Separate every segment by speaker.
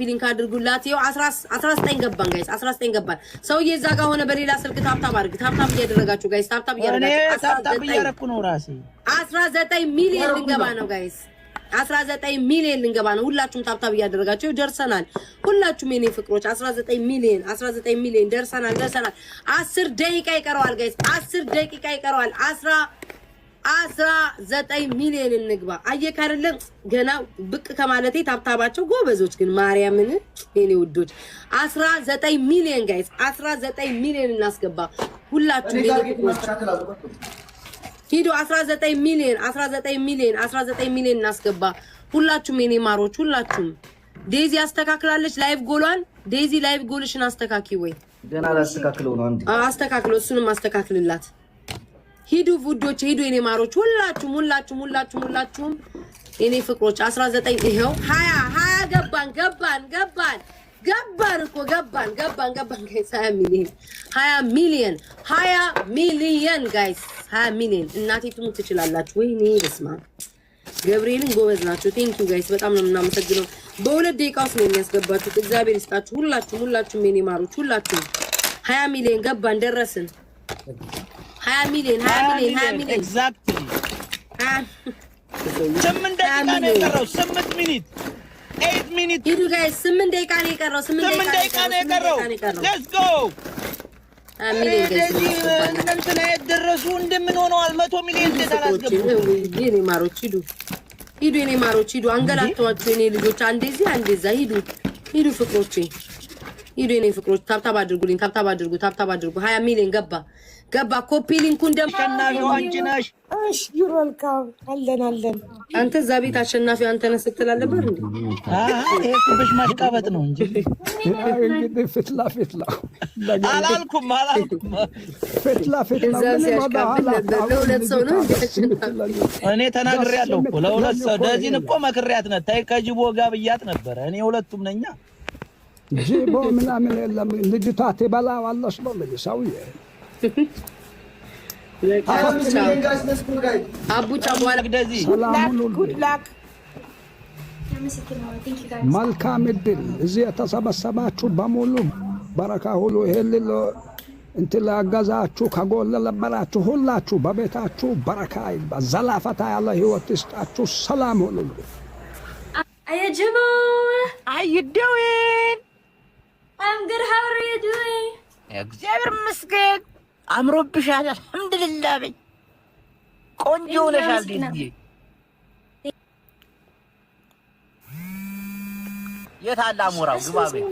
Speaker 1: Link አድርጉላት። ይኸው 19 ገባን guys፣ 19 ገባን። ሰውዬ እዛ ጋር ሆነ በሌላ ስልክ tap tap አድርግ። Tap tap እያደረጋችሁ guys፣ tap tap
Speaker 2: እኔ
Speaker 1: እያደረጋችሁ።
Speaker 2: Tap tap እያደረኩ ነው ራሴ።
Speaker 1: 19 ሚሊዮን ልንገባ ነው guys። 19 ሚሊዮን ልንገባ ነው። ሁላችሁም tap tap እያደረጋችሁ ደርሰናል። ሁላችሁም የኔ ፍቅሮች፣ 19 ሚሊዮን፣ 19 ሚሊዮን ደርሰናል፣ ደርሰናል። 10 ደቂቃ ይቀረዋል guys። 10 ደቂቃ ይቀረዋል። 19 ሚሊዮን እንግባ። አየህ አይደለም፣ ገና ብቅ ከማለቴ tap tap ኣቸው ጎበዞች ግን ማርያምን የኔ ውዶች፣ 19 ሚሊዮን guys፣ 19 ሚሊዮን እናስገባ። ሁላችሁም የኔ ፍቅሮች ሂዱ። 19 ሚሊዮን፣ 19 ሚሊዮን፣ 19 ሚሊዮን እናስገባ። ሁላችሁም የኔ ማሮች ሁላችሁም። ዴዚ አስተካክላለች live goal ኧን። ዴዚ፣ live goal ሽን አስተካኪ ወይ?
Speaker 3: ገና ላስተካክለው ነው አንዴ።
Speaker 1: አስተካክሎ እሱንም አስተካክልላት። ሂዱ ውዶች፣ ሂዱ የኔ ማሮች ሁላችሁም፣ ሁላችሁም፣ ሁላችሁም፣ ሁላችሁም የኔ ፍቅሮች። 19፣ ይኸው 20፣ 20 ገባን፣ ገባን፣ ገባን፣ ገባን እኮ፣ ገባን፣ ገባን፣ ገባን guys። 20 ሚሊዮን፣ 20 ሚሊዮን፣ 20 ሚሊዮን guys፣ 20 ሚሊዮን። እናቴ ትሙት ትችላላችሁ። ወይኔ በስመ አብ፣ ገብርኤልን ጎበዝ ናቸው። Thank you guys፣ በጣም ነው የምናመሰግነው። በ2 ደቂቃ ውስጥ ነው የሚያስገባችሁት። እግዚአብሔር ይስጣችሁ ሁላችሁም፣ ሁላችሁም የኔ ማሮች ሁላችሁም። 20 ሚሊዮን ገባን፣ ደረስን። 20 ሚሊዮን፣ 20 ሚሊዮን፣ 20 ሚሊዮን።
Speaker 2: Exactly 8 ደቂቃ ነው የቀረው። 8 minute፣ 8 minute።
Speaker 1: ሂዱ guys፣ 8 ደቂቃ ነው የቀረው። 8
Speaker 2: 8 ደቂቃ ነው የቀረው።
Speaker 1: ነው የቀረው።
Speaker 2: Let's go።
Speaker 1: 20 ሚሊዮን guys።
Speaker 2: እንደዚህ እንትና የት ደረሱ? እንደምን ሆነዋል? 100 ሚሊዮን እንዴት አላስገቡ?
Speaker 1: የኔ ማሮች ሂዱ፣ ሂዱ፣ የኔ ማሮች ሂዱ። አንገላተዋችሁ የኔ ልጆች፣ አንዴ እዚህ አንዴ እዛ። ሂዱ፣ ሂዱ ፍቅሮቼ፣ ሂዱ የኔ ፍቅሮች። Tap tap አድርጉልኝ፣ tap tap አድርጉ፣ tap tap አድርጉ። 20 ሚሊዮን ገባ፣ ገባ። Copy link ኡን ደግሞ
Speaker 2: አሸናፊው አንቺ ነሽ።
Speaker 4: እሺ፣ you're welcome። አለን፣ አለን።
Speaker 1: አንተ እዛ ቤት አሸናፊ አንተ ነህ ስትል አልነበር እንዴ?
Speaker 2: ይሄ ኩብሽ ማሽቃበጥ ነው እንጂ።
Speaker 5: እንግዲህ ፊት ለፊት ነው።
Speaker 2: አላልኩም፣ አላልኩም።
Speaker 5: ፊት ለፊት ነው።
Speaker 1: እዛ
Speaker 5: ምንም
Speaker 1: ሲያሽቃብጥ
Speaker 5: ወደኋላ
Speaker 1: ነበር። ለሁለት ሰው ነው እንዴ አሸናፊ?
Speaker 2: እኔ ተናግሬያለሁ እኮ ለሁለት ሰው። ደዚህን እኮ መክሬያት ነው። ተይ ከጅቦ ጋር ብያት ነበረ። እኔ ሁለቱም ነኛ።
Speaker 5: ጂቦ ምናምን የለም። ልጅቷ ትበላዋለች ነው የምልህ ሰውዬ።
Speaker 1: አቡጫ በኋላ
Speaker 2: ደዚህ
Speaker 5: ሰላም ሁኑልኝ።
Speaker 4: Good luck።
Speaker 5: መልካም እድል። እዚህ የተሰበሰባችሁ በሙሉ በረካ ሁሉ። ይሄን እንትን ላገዛችሁ፣ ከጎን ለነበራችሁ ሁላችሁ በቤታችሁ በረካ ይግባ። ዘላፈታ ያለ ህይወት ይስጣችሁ። ሰላም ሁኑልኝ።
Speaker 6: Ayajibo!
Speaker 7: How you doing?
Speaker 6: I'm good. How are you doing?
Speaker 7: እግዚአብሔር ይመስገን፣ አምሮብሻል። አልሐምዱሊላህ በይ። ቆንጆ ሆነሻል። ዲዚ፣ የት አለ አሞራው? ግባ በይ።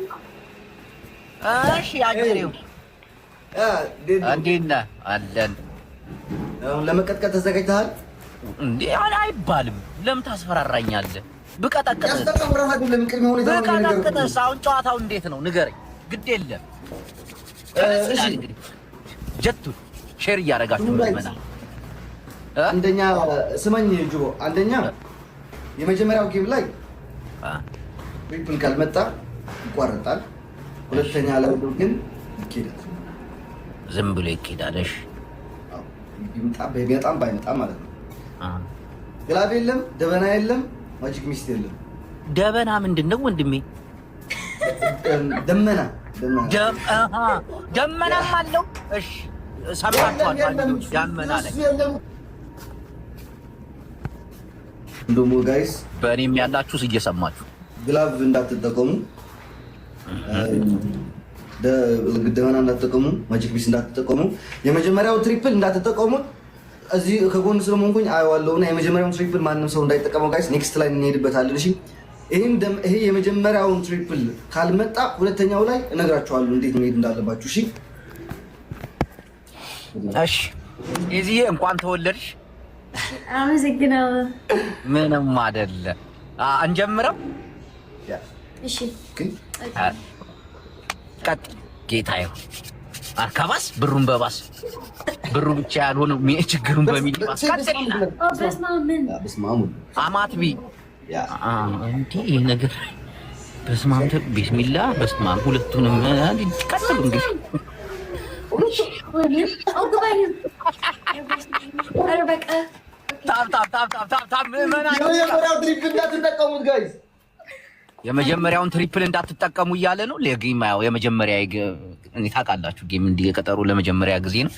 Speaker 7: እሺ አጀሬው፣ እንዴት ነህ? አለን።
Speaker 3: ለመቀጥቀጥ ተዘጋጅተሃል?
Speaker 7: እንዴ አይባልም። ለምን ታስፈራራኛለህ? ብቀጠቅጥህ ብቀጠቅጥህስ? አሁን ጨዋታው እንዴት ነው ንገረኝ። ግድ የለም እንግዲህ ጀቱን share እያደረጋችሁ ምዕመናን።
Speaker 3: አንደኛ ስማኝ ጅቦ፣ አንደኛ የመጀመሪያው game ላይ triple ካልመጣ ይቋረጣል። ሁለተኛ ላይ ግን ይኬዳል።
Speaker 7: ዝም ብሎ ይኬዳል። እሺ።
Speaker 3: ቢመጣም ባይመጣም ማለት ነው። Glove የለም፣ ደበና የለም፣ magic mist የለም።
Speaker 7: ደበና ምንድን ነው ወንድሜ?
Speaker 3: ደመና።
Speaker 7: ደመናም አለው። እሺ ሰምታችኋል። ደመና ላይ
Speaker 3: ደሞ guys
Speaker 7: በእኔም ያላችሁ እየሰማችሁ
Speaker 3: Glove እንዳትጠቀሙ፣ ደመና እንዳትጠቀሙ፣ magic mist እንዳትጠቀሙ፣ የመጀመሪያው triple እንዳትጠቀሙ። እዚህ ከጎን ስለሆንኩኝ አየዋለሁ እና የመጀመሪያውን triple ማንም ሰው እንዳይጠቀመው guys። Next ላይ እንሄድበታለን። እሺ፣ ይሄ የመጀመሪያውን triple ካልመጣ ሁለተኛው ላይ እነግራችኋለሁ እንዴት መሄድ እንዳለባችሁ። እሺ።
Speaker 7: እሺ። የዚዬ እንኳን ተወለድሽ።
Speaker 6: አመሰግናለሁ።
Speaker 7: ምንም አይደለ። እንጀምረው።
Speaker 6: እሺ።
Speaker 7: ቀጥ ጌታ ይሁን። አካባስ ብሩን በባስ ብሩ ብቻ ያልሆነ ችግሩን በሚል ባስ አማትቢ እንዴ ይህ ነገር በስመ አብ ቢስሚላ በስመ አብ ሁለቱንም ቀጥሉ እንግዲህ። Tap tap tap tap tap tap ምዕመናን።
Speaker 3: የመጀመሪያው triple እንዳትጠቀሙት guys።
Speaker 7: የመጀመሪያውን triple እንዳትጠቀሙ እያለ ነው። ለ game ያው የመጀመሪያ እኔ ታውቃላችሁ፣ game እንዲህ የቀጠሩ ለመጀመሪያ ጊዜ ነው።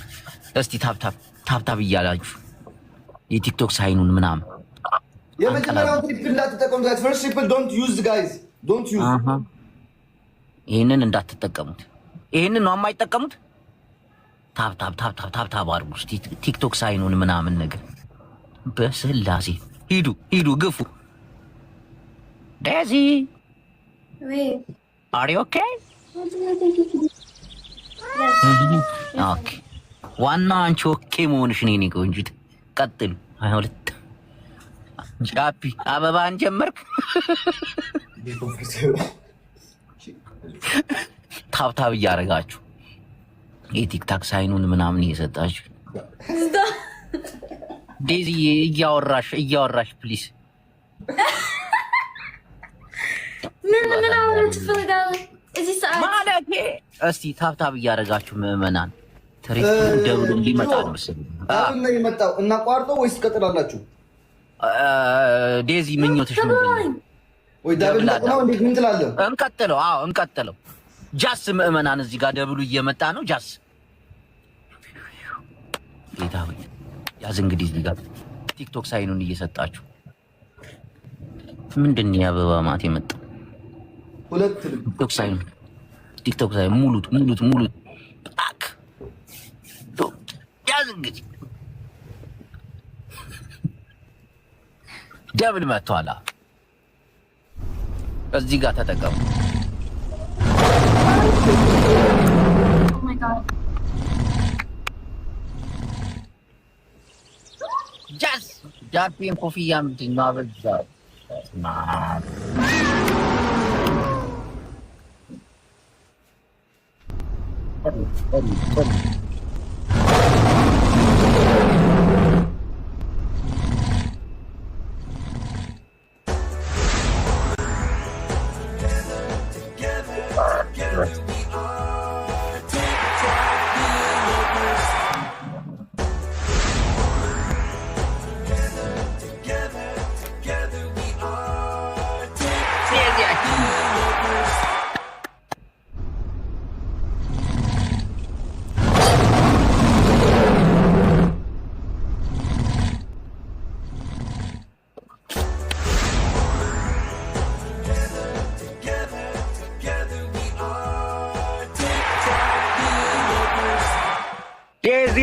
Speaker 7: እስቲ tap tap tap tap እያላችሁ የቲክቶክ sign ኡን ምናምን
Speaker 3: የመጀመሪያውን triple እንዳትጠቀሙ guys። First triple don't use, guys, don't use።
Speaker 7: ይህንን እንዳትጠቀሙት። ይህንን ነው የማይጠቀሙት። Tap tap tap tap tap tap አድርጉ እስቲ ቲክቶክ sign ኡን ምናምን ነገር። በስላሴ ሂዱ ሂዱ ግፉ። ዴዚ።
Speaker 6: ወይ።
Speaker 7: Are you okay? Okay፣ ዋናው አንቺ okay መሆንሽ ነው የኔ ቆንጆ። ቀጥሉ። 22 ጃፒ አበባን ጀመርክ። Tap tap እያደረጋችሁ የቲክታክ sign ኡን ምናምን እየሰጣችሁ ዴዚዬ እያወራሽ እያወራሽ please።
Speaker 6: ምን ምን አውራት ትፈልጋለህ እዚህ ሰዓት?
Speaker 7: ማለቴ እስቲ tap tap እያደረጋችሁ ምዕመናን triple double ኡ ሊመጣ ነው መሰለኝ።
Speaker 3: አሁን ነው የመጣው እና ቋርጦ ወይስ ትቀጥላላችሁ?
Speaker 7: ዴዚ ምኞትሽ ምንድን ነው?
Speaker 3: ወይ double ነው እንዴ? ምን ትላለህ?
Speaker 7: እንቀጥለው። አዎ እንቀጥለው። ጃስ ምዕመናን እዚህ ጋር double ኡ እየመጣ ነው። ጃስ ጌታ ሆይ ያዝ። እንግዲህ እዚህ ጋር ቲክቶክ sign ኡን እየሰጣችሁ ምንድን ነው የአበባ ማት የመጣው?
Speaker 3: ሁለት
Speaker 7: ቲክቶክ sign ኡን፣ ቲክቶክ sign ሙሉት ሙሉት ሙሉት። ጣክ ያዝ እንግዲህ double መጥቷላ። እዚህ ጋር ተጠቀሙ።
Speaker 6: Oh my God.
Speaker 7: ጃዝ ጃፒን ኮፍያ ምንድን ነው አበዛው? ጥሩ ጥሩ። ዴዚ።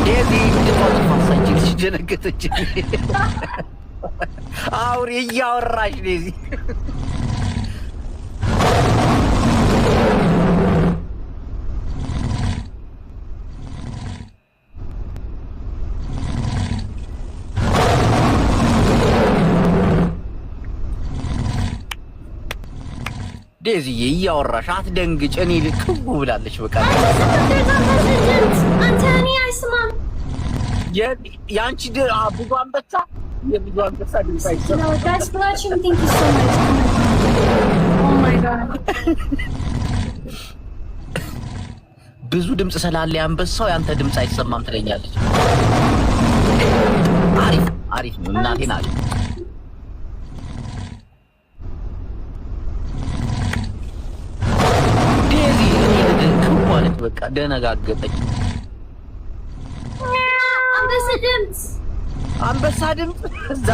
Speaker 7: ዴዚ ድፋ ልጅ ደነገጠች። አውሪ እያወራሽ ዴዚ። ዴዚዬ እያወራሽ አትደንግጭ። እኔ ክው ብላለች። በቃ።
Speaker 6: አንተ እኔ አይስማም።
Speaker 7: የአንቺ ብዙ አንበሳ የብዙ አንበሳ ድምፅ አይሰማም።
Speaker 6: Guys, ሁላችሁም thank you so much. Oh my God.
Speaker 7: ብዙ ድምፅ ስላለ ያንበሳው ያንተ ድምፅ አይሰማም ትለኛለች። አሪፍ አሪፍ ነው። እናቴን አሪፍ። ዴዚ እኔ ክው አለች። በቃ ደነጋገጠች።
Speaker 6: አንበሳ ድምፅ።
Speaker 7: አንበሳ ድምፅ እዛ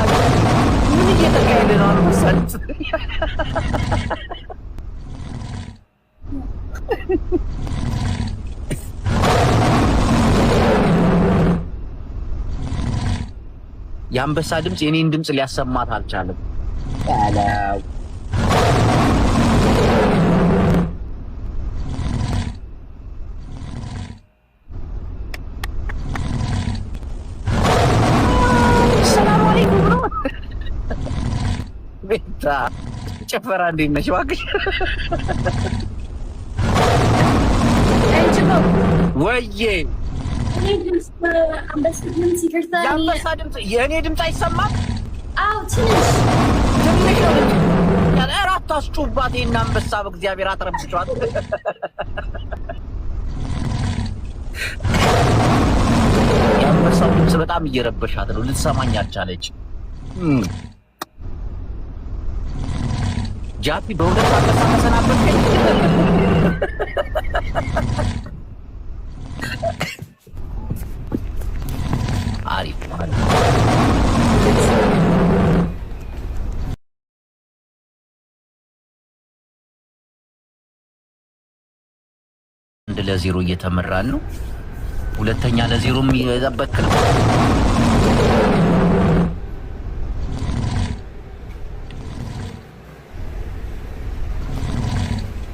Speaker 7: ምን እየተካሄደ ነው? አንበሳ ድምፅ። የአንበሳ ድምፅ የኔን ድምፅ ሊያሰማት አልቻለም። ያለው ሰላም አለይኩም ብሎ ጭፈራ እንዴት ነሽ እባክሽ?
Speaker 6: አይ ጅቦ።
Speaker 7: ወዬ።
Speaker 6: እኔ ድምፅ አንበሳ ድምፅ፣ ይቅርታ።
Speaker 7: የአንበሳ ድምፅ፣ የእኔ ድምፅ አይሰማም?
Speaker 6: አዎ፣ ትንሽ።
Speaker 7: ትንሽ ነው ድምፅ። ኧረ አታስጩባት ይሄን አንበሳ፣ በእግዚአብሔር አትረብሿት። የአንበሳው ድምፅ በጣም እየረበሻት ነው። ልትሰማኝ አልቻለች። ጃፒ፣ በሁለት አንበሳ ተሰናበትከኝ። አሪፍ አሪፍ። 1-0 እየተመራን ነው። ሁለተኛ ለዜሮም እየጠበክ ነው።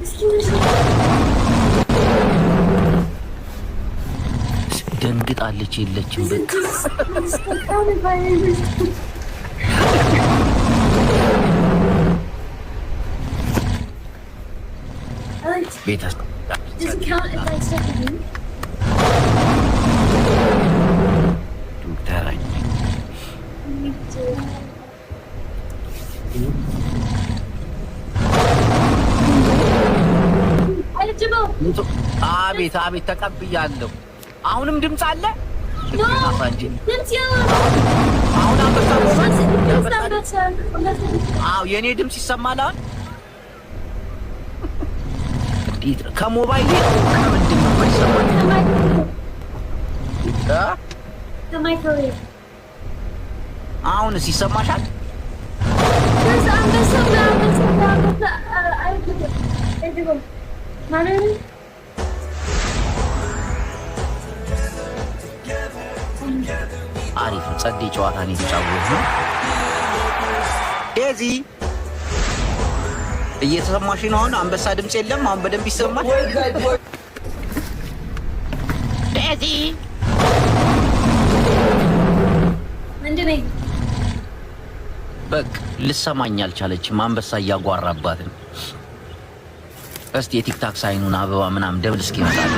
Speaker 6: እስኪ ምንድን ነው?
Speaker 7: ደንግጣለች። የለችም በቃ።
Speaker 6: Does it count if I Alex,
Speaker 7: ቤተሰብ
Speaker 6: does it count if I start the game?
Speaker 7: ዶክተር
Speaker 6: You do. አይ ጅቦ።
Speaker 7: አቤት አቤት፣ ተቀብያለሁ። አሁንም ድምፅ አለ።
Speaker 6: No.
Speaker 7: አሳንጂ።
Speaker 6: ድምፅ የለም።
Speaker 7: አሁን አንበሳ
Speaker 6: ድምፅ አንበሳ አንበሳ።
Speaker 7: አዎ፣ የእኔ ድምፅ ይሰማል። አሁን እንዴት ነው? ከሞባይል ከምንድን ነው የማይሰማኝ? እ?
Speaker 6: ከማይክሮዌቭ።
Speaker 7: አሁንስ ይሰማሻል?
Speaker 6: There's አንበሳ አንበሳ አንበሳ። አይ ጅቦ፣ አይ ጅቦ ማለት ነው።
Speaker 7: አሪፍ ነው። ጸዴ ጨዋታ ነው የተጫወትነው። ዴዚ፣ እየተሰማሽ ነው? አሁን አንበሳ ድምፅ የለም። አሁን በደንብ ይሰማል። ዴዚ።
Speaker 6: ምንድን ነኝ?
Speaker 7: በቃ ልሰማኝ አልቻለችም። አንበሳ እያጓራባት ነው። እስቲ የ TikTok sign ኡን አበባ ምናምን double እስኪ ይመጣል።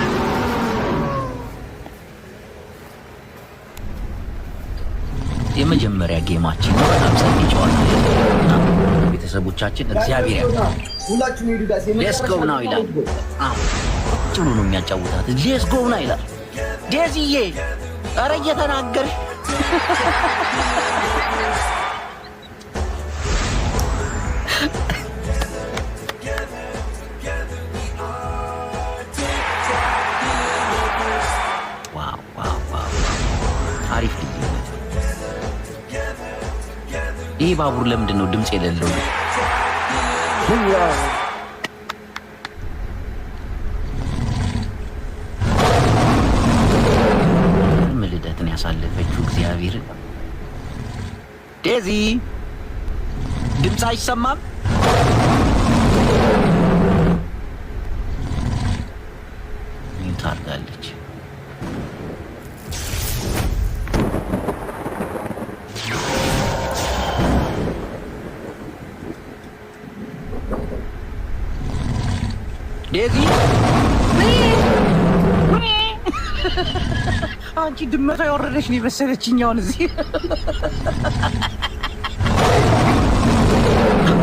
Speaker 7: የመጀመሪያ game ኣችን ነው። በጣም ጸዴ ጨዋታ እና ቤተሰቦቻችን እግዚአብሔር ያ
Speaker 3: ሁላችሁም ሄዱ guys።
Speaker 7: Let's go now ይላል። አዎ፣ ቁጭ ብሎ ነው የሚያጫውታት። Let's go now ይላል። ዴዚዬ፣ ኧረ እየተናገርሽ። Wow wow wow! አሪፍ ልዩነት። ይሄ ባቡር ለምንድን ነው ድምፅ የሌለው?
Speaker 2: Wow!
Speaker 7: ምን ልደትን ያሳለፈችው እግዚአብሔር። ዴዚ፣ ድምፅ አይሰማም? Mute አድርጋለች። ዴዚ፣ አንቺ ድመቷ የወረደች ነው የመሰለችኝ። አሁን እዚህ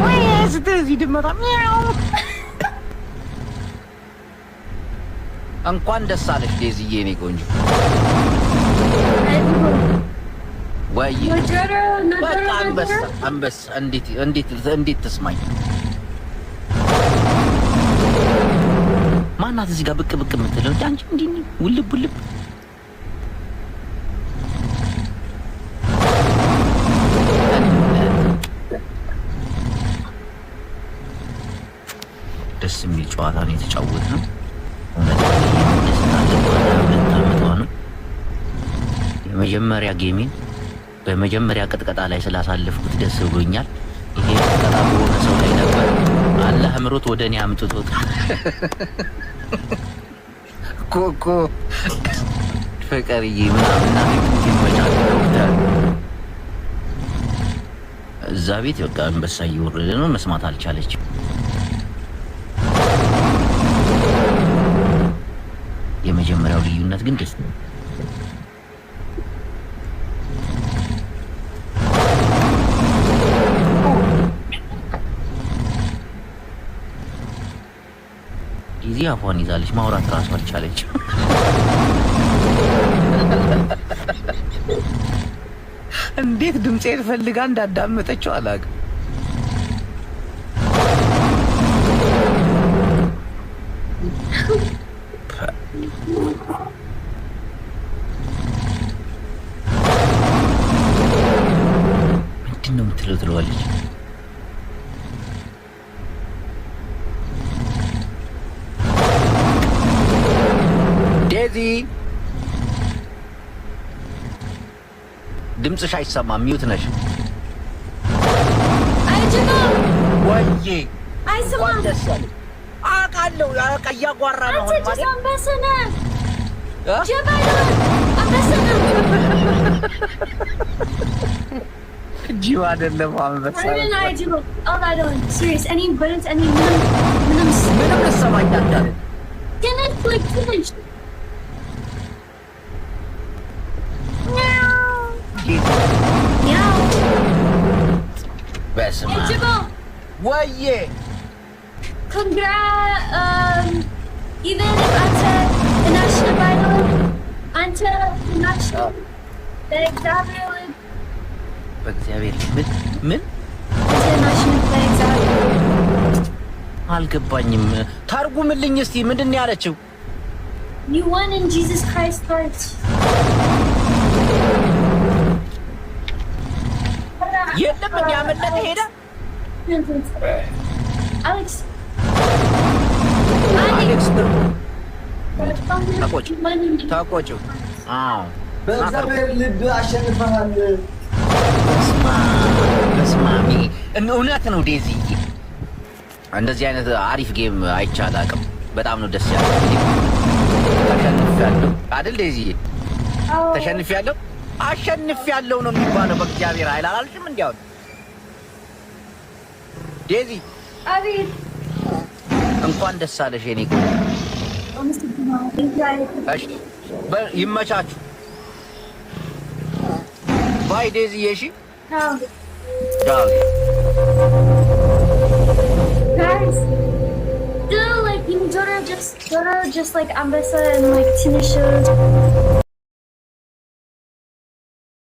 Speaker 7: ወይ ስትል እዚህ ድመቷ ሚያው። እንኳን ደስ አለሽ ዴዚዬ፣ የኔ ቆንጆ። ወይ በቃ አንበሳ አንበሳ እንዴት እንዴት እንዴት ትስማኝ? ማናት እዚህ ጋር ብቅ ብቅ የምትለው? አንቺ እንዲህ ውልብ ውልብ። ደስ የሚል ጨዋታ ነው የተጫወትነው። እውነት መደሰት አለባት። 2 ዓመቷ ነው። የመጀመሪያ game ኤን በመጀመሪያ ቅጥቀጣ ላይ ስላሳለፍኩት ደስ ብሎኛል። ይሄ ቅጥቀጣ በሆነ ሰው ላይ ነበር። አላህ ምሮት ወደ እኔ አምጥቶት። ኮኮ ፍቅርዬ ምናምን ይመቻል። ዶክተር እዛ ቤት በቃ አንበሳ እየወረደ ነው። መስማት አልቻለችም። የመጀመሪያው ልዩነት ግን ደስ ጊዜ አፏን ይዛለች። ማውራት እራሱ አልቻለችም።
Speaker 2: እንዴት ድምፄን ፈልጋ እንዳዳመጠችው አላውቅም።
Speaker 7: ምንድን ነው የምትለው ትለዋለች።
Speaker 2: ዴዚ
Speaker 7: ድምፅሽ አይሰማም፣ mute ነሽ።
Speaker 6: አይጅቦ
Speaker 2: ወዬ
Speaker 6: አይሰማም።
Speaker 2: ደስ ያለኝ አውቃለሁ። አውቃ እያጓራ ነው
Speaker 6: አንተ
Speaker 2: አሁን
Speaker 6: just
Speaker 2: ማለት
Speaker 6: አንበሳ ነህ።
Speaker 2: እ?
Speaker 6: ጅብ አይደለም፣ አንበሳ ነህ።
Speaker 2: ጅብ አይደለም አንበሳ
Speaker 6: አይደለም፣
Speaker 2: ነው።
Speaker 6: አይጅቦ አዎ፣ አይደለም። Serious፣ እኔ በእውነት እኔ ምንም ምንም
Speaker 2: ምንም ልሰማኝ አልቻለም።
Speaker 6: ትንሽ like ትንሽ ሚያው።
Speaker 7: በስመ አብ።
Speaker 6: አይጅቦ
Speaker 2: ወዬ
Speaker 6: Congra, even if አንተ እናሸንፍ አይደለም፣ አንተ እናሸንፍ በእግዚአብሔር ልብ።
Speaker 7: በእግዚአብሔር ምን ምን
Speaker 6: አንተ እናሸንፍ በእግዚአብሔር ልብ።
Speaker 7: አልገባኝም። ተርጉምልኝ እስቲ ምንድን ነው ያለችው?
Speaker 6: You won in Jesus Christ's heart.
Speaker 7: የለም እንዲ ያመለጠ ሄደ።
Speaker 6: Alex.
Speaker 2: አሌክስ ተቆጭ ተቆጭ።
Speaker 7: አዎ
Speaker 3: በእግዚአብሔር ልብ አሸንፈሃል።
Speaker 7: በስመ አብ በስመ አብ። ይሄ እውነት ነው ዴዚዬ። እንደዚህ አይነት አሪፍ game አይቼ አላውቅም። በጣም ነው ደስ ያለው። እንግዲህ ተሸንፌያለሁ አይደል ዴዚዬ? ተሸንፌያለሁ፣ አሸንፌያለሁ ነው የሚባለው በእግዚአብሔር ኃይል አላልሽም? እንዲያው ዴዚ
Speaker 6: አቤት።
Speaker 7: እንኳን ደስ አለሽ የኔ ቆንጆ። እሺ ይመቻችሁ። Bye ዴዚዬ። እሺ ቻው።
Speaker 6: Guys, still like you know, ጆሮ just like አንበሳ and like ትንሽ